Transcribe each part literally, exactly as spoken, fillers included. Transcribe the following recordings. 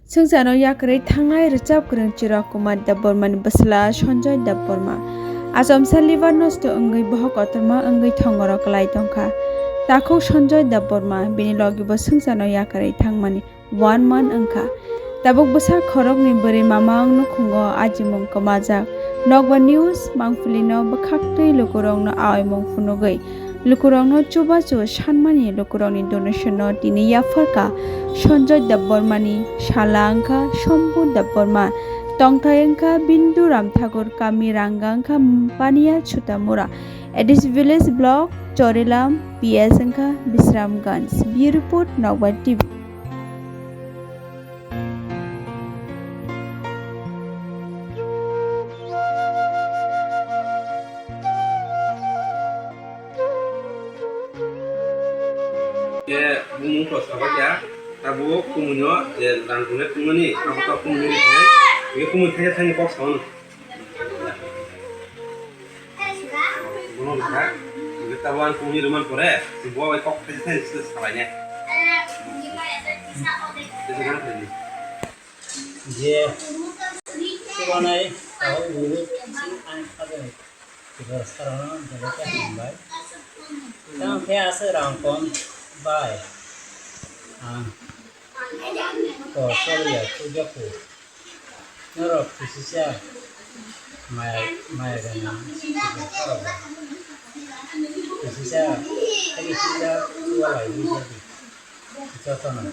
Swngcharno yakarwi thangnai rwchap kwrwng Chirak Kumar Debbarmani bwsla Sanjoy Debbarma. Achomsa liver nosto wngwi bohok kotorma wngwi thongoro kwlai tongkha. Takhuk Sanjoy Debbarma bini logibo swngcharno yakarwi thangmani one month wngkha. Tabuk bwsa khoroknwi bwrwi mama wng nukhungo ajimung kwmajak. Nokbar News, Mangpilino bwkhaktwi lukurokno aoimung phunugwi lukurokno chubachu sanmani lukurokni donation-no tini yapharkha Sanjoy Debbarmani sala wngkha Sompu Debbarma, tongthai wngkha Bindu Ramthakur, kami Ranga wngkha Paniya Chutamura, A D C Village Block, Chorilam, P S wngkha Bisramganj. Bureau Report, Nokbar T V. Ke bumung ko sabakya, tabuk kumunyo je rang kune tungmani, abo ta kumunyo ni kune, ye kumun thanya thanya kok saun. Bono bwkha, hwnkhe tabuk ang kungni rwmani pore, bo bai kok khaisa thani se salainai. Je chubanai tabuk rwui ang khabai Tiprasarokno belai khe hambai. Tamo khe aswk rang kom bai ang kosolya chujakku. Norok kisisa maya, maya gana, kisisa, kisisa walai wijadi jotono.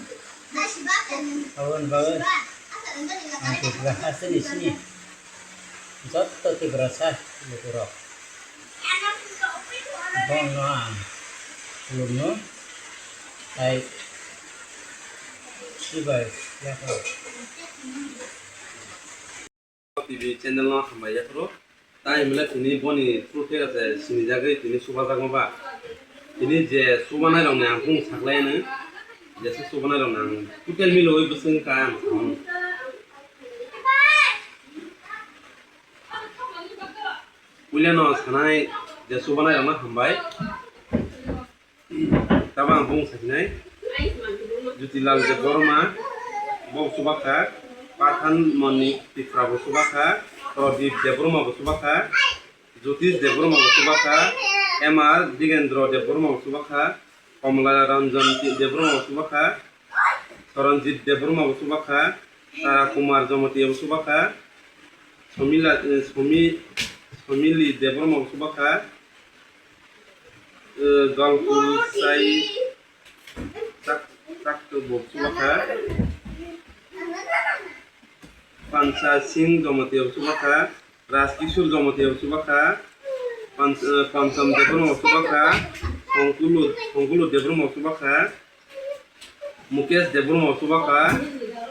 Aboni bagwi ang Tripura hasteni sini joto Tiprasa lukurok. Bono ang khulumno, tai sibai yapharo. T V channel no hambai yapharo. Tai hwnle tini boni through khe je sinijagwi tini subajakma ba. Tini je subanairokni ang bung saklaiyano, jesa subanairokni ang total miloi bwswk wngkha ang saui. Puilano sanai je subanairokno hambai. Tabang bung sakinai. Jutilal Debbarma, bo subakha. Pathan Manik Tipra bo subakha. Pradip Debbarma bo subakha. Jyotish Debbarma bo subakha. M R Digendra Debbarma bo subakha. Komla Ranjan Debbarma bo subakha. Soranjit Debbarma bo subakha. Tara Kumar Jamatia bo subakha. Somila, eh, Somi, Somili Debbarma bo subakha. Eh, Galpul Sai Chak-, Chakto bo subakha. Pancha Singh Jamatia bo subakha. Rajkishore Jamatia bo subakha. Panch-, eh, Pancham Debbarma bo subakha. Songkulu, Songkulu Debbarma bo subakha. Mukesh Debbarma bo subakha,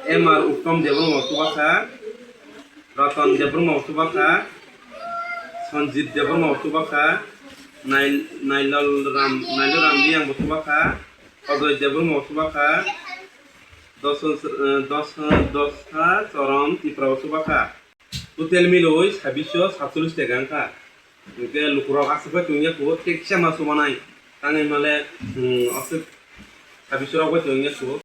M R Uttom Debbarma bo subakha, Ratan Debbarma bo subakha, Sanjit Debbarma bo subakha, Nail-, Nailal Ram, Nailal Ram Riyang bo subakha, Ajoy Debbarma bo subakha, Dos-, eh, Dos-, Dosa Choron Tipra bo subakha. Total miloi sabbish satchollish taka wngkha. Hwnkhe lukurok aswk bai tongya kho, tei kisa ma subanai. Tangwi male, hmm, aswk sabbish rok bai tongya kho.